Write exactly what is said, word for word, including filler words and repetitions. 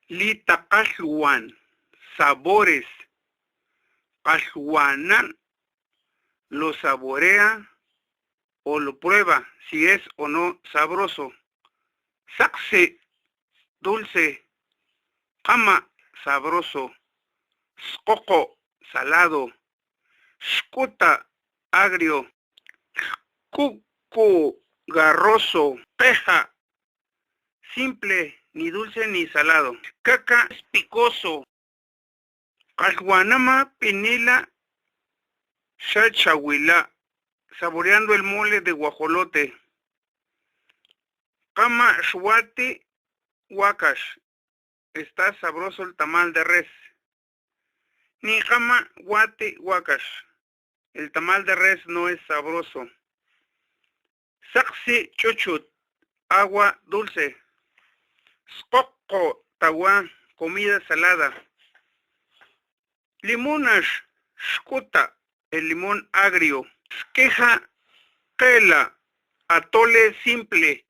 Litakgalhwan, sabores. Kgalhwanan, lo saborea o lo prueba si es o no sabroso. Saksi, dulce. Kgama, sabroso. Skgokgo, salado. Xkuta, agrio. Lhkuku, garroso. Kgeja, simple, ni dulce ni salado. Kaka, picoso. Kgalhwanama, pinila, xa chawila, saboreando el mole de guajolote. Kgama, xwati, wakax. Está sabroso el tamal de res. Ni kgama, wati, wakax. El tamal de res no es sabroso. Saksi, chuchut, agua dulce. Skgokgo, tawa, comida salada. Limonax, xkuta, el limón agrio. Skgeja, kgela, atole simple.